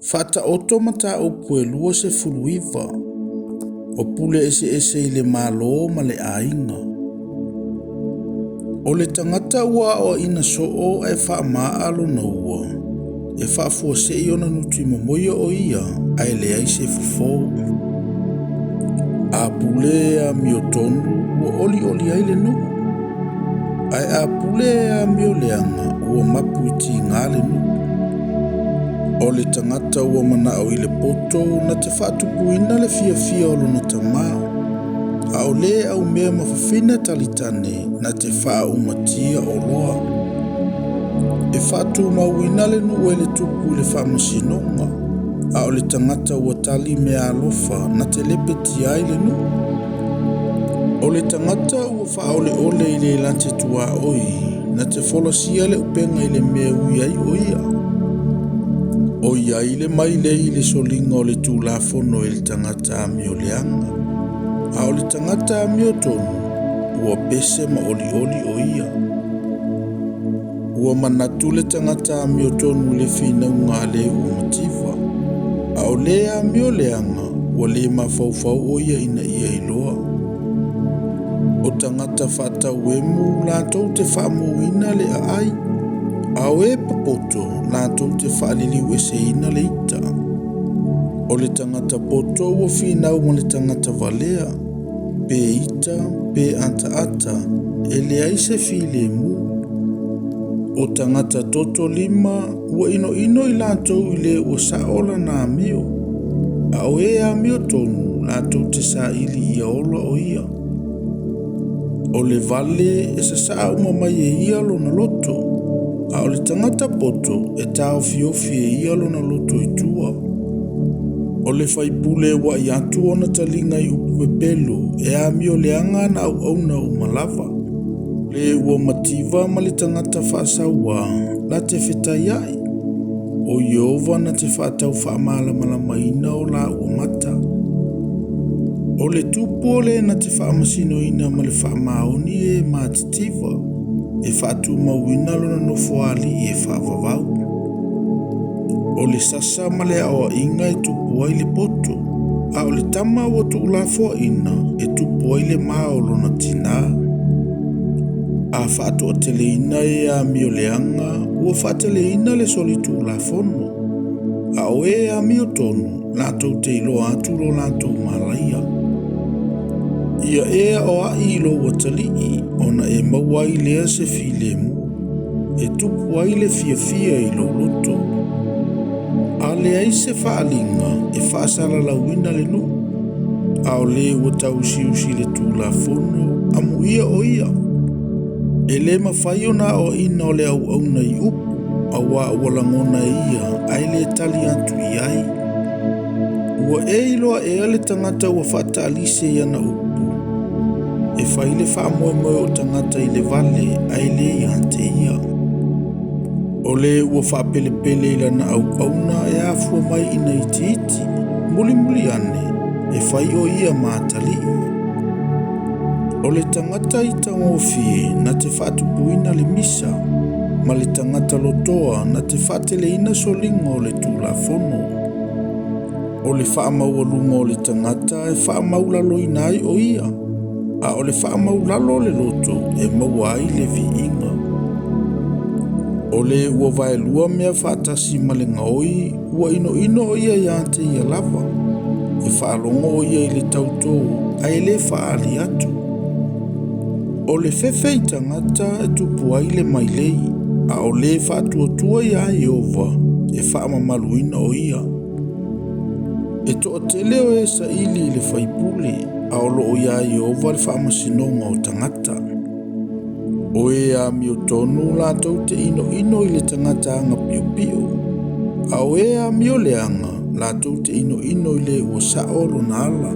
Faataoto mataupu e 29 o pule eseese i le Malo ma le aiga. O le tagata ua aoaina soo ae faamaa lona ua, e faafuasei ona nutimomoia o ia ae leai se fofo. A pule e amiotonu ua olioli ai le nuu, ae a pule e amio leaga ua mapu i tiga le nuu. O le tagata ua manao i le poto na te faatupuina le fiafia o lona tama, a o le aumea ma fafine talitane na te faaumatia oloa. E faatumauina le nuu e le tupu i le faamasinoga, a o le tagata ua tali meaalofa na te lepetia ai le nuu. O le tagata ua faaoleole i le late tuaoi na te folasia le upega i le mea e ui ai o ia. O i ai le mailei i le soliga o le tulafono e le tagata amio leaga, a o le tagata amio tonu ua pese ma olioli o ia. Ua manatu le tagata amio tonu i le finauga a le ua mativa, a o le amio leaga ua le mafaufau o ia ina ia iloa. O tagata faatauemu latou te faamouina le aai, a o e popoto latou te faaliliueseina le ita. O le tagata poto ua finau ma le tagata valea, pe ita pe ataata, e leai se filemu. O tagata toto lima ua inoino i latou i le ua sao lana amio, a o e amio tonu latou te saili ia ola o ia. O le vale e sasaa uma mai e ia lona loto, a o le tagata poto e taofiofi e ia lona loto i tua. O le faipule ua i atu ona taliga i upu pepelo e amio leaga ana auauna uma lava. Le ua mativa ma le tagata faasauā na te fetaiai. O Ieova na te whaatau whaamalamalamaina o la ua mata. O le tupu o le na te faamasinoina ma le faamaoni e matitiva, e faatumauina lona nofoalii e faavavau. O le sasa ma le aoaiga e tupu ai le poto, a o le tama ua tuulafoaina e tupu ai le ma o lona tinā. A faatoateleina e amio leaga, ua faateleina le soli tulafono, a o e amio tonu latou te iloa atu lo latou malaia. Ia e aoai i lou atalii, ona e maua ai lea se filemu, e tupu ai le fiafia i lou loto. A leai se faaaliga e faasalalauina le nuu, a o le ua tauusiusi i le tulafono, amuia o ia. E le mafai ona aoaina o le auauna i upu, auā ua lagona e ia ae le tali atu i ai. Ua e iloa ea le tagata ua faataalise i ana upu, e fai le faamoemoe o tagata i le vale ae le ia te ia. O le ua faapelepele i lana auauna e afua mai ina itiiti, mulimuli ane e fai o ia ma atalii. O le tagata itagofie na te faatupuina le misa, ma le tagata lotoa na te faateleina soliga o le tulafono. O le faamaualuga o le tagata e faamaualaloina ai o ia, a o le faamaulalo o le loto e maua ai le viiga. O le ua vaelua mea faatasi ma le gaoi ua inoino o ia ia te ia lava, e faalogo o ia i le tautō ae le faaali atu. O le fefe i tagata e tupu ai le mailei, a o le faatuatua iā Ieova e faamamaluina o ia. E toatele o e saili i le faipule, a o loo iā Ieova le faamasinoga o tagata. O e amio tonu latou te inoino i le tagata aga piopio, a o e amio leaga latou te inoino i le ua sao lona ala.